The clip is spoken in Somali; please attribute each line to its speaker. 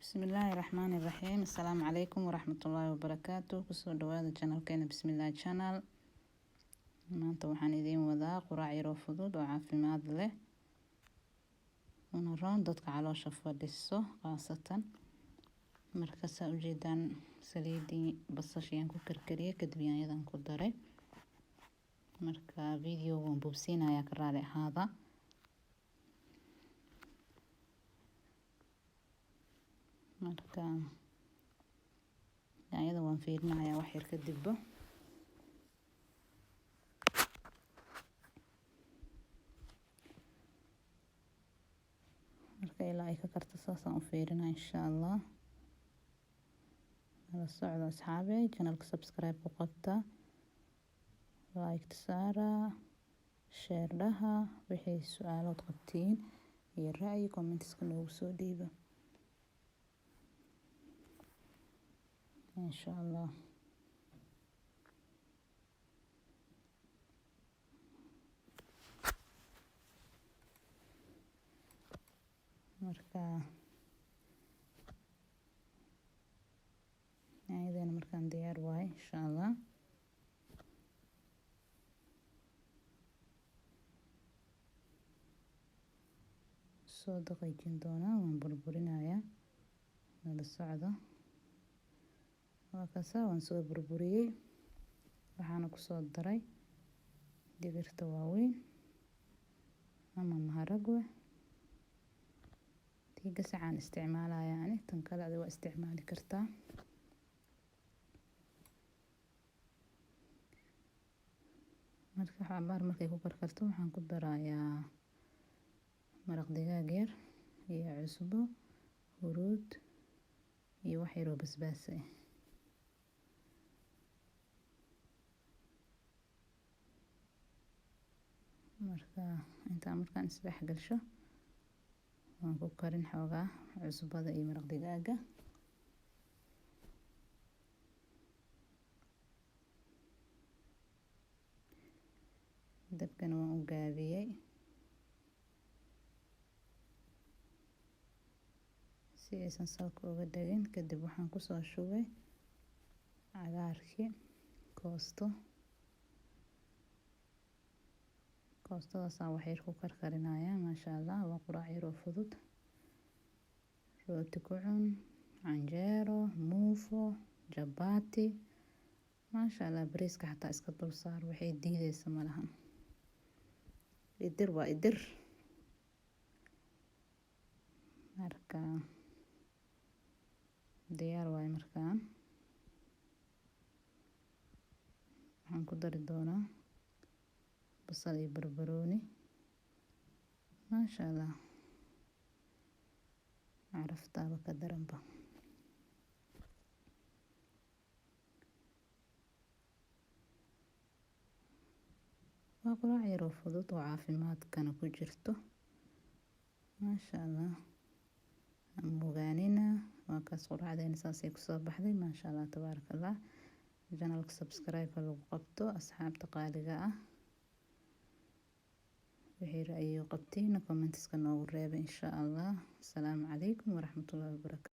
Speaker 1: Bismillaahi Raxmaani Raxiim. Assalaamu calaykum waraxmatullaahi wabarakaatu. Kusoo dhawaada channelkeena Bismillah Channel. Maanta waxaan idiin wadaa quraac yaroo fudud oo caafimaad leh, una roon dadka caloosha fadhiso khaasatan. Marka saa ujeedaan, saliidii basashayaan ku karkariyay, kadib yaanyadan ku daray. Marka video waan boobsiinayaa, ka raali ahaada. Marka yaanyada waan fiirinayaa wax yar kadibba. Marka ilaa ay ka karto saasaan u fiirinaa, insha Allah. Nala socdo, asxaabe. Channelka subscribe ku qabta, like saara, share dhaha. Wixii su-aalood qabtiin iyo ra'yi, commentska noogu soo dhiiba, insha Allah. Marka yaanyadana markaan diyaar waaye, insha Allah. Soo daqiijin doonaa, waan burburinayaa, nala socdo. Waa kaasa, waan soo burburiyey. Waxaana kusoo daray digirta waaweyn ama maharagwe. Tii gasacaan isticmaalaya ani, tan kale adi waa isticmaali kartaa. Marka cabaar markay ku karkarto, waxaan ku darayaa maraq digaag yar iyo cusbo, huruud iyo wax yaroo basbaas ah. Marka intaa markaan isdhex galsho, waan ku karin xoogaa cusbada iyo maraq digaaga. Dabkana waan u gaabiyey si aysan salka uga dhagin. Kadib waxaan kusoo shubay cagaarkii koosto. Koostadaasaan wax yar ku karkarinayaa. Maasha Allah, waa quraac yar oo fudud. Rooti ku cun, canjeero, muufo, jabaati, maasha Allah. Bariiska xataa iska dul saar, waxay diideysa malahan. Idir waa idir. Marka diyaar waaye. Markaan waxaan ku dari doonaa basal iyo barbarooni. Maasha Allah, caraftaaba ka daranba. Waa quraac yaroo fudud oo caafimaadkana ku jirto, maasha Allah. Amogaanina, waa kaas, quraacdeena saasay kusoo baxday, maasha Allah, tabaaraka Allah. Channelka subscribe lagu qabto, asxaabta qaaliga ah. Wixii ra'yiyo qabtiina commentska noogu reeba, insha Allah. Asalaamu calaykum waraxmatullahi wabarakatu.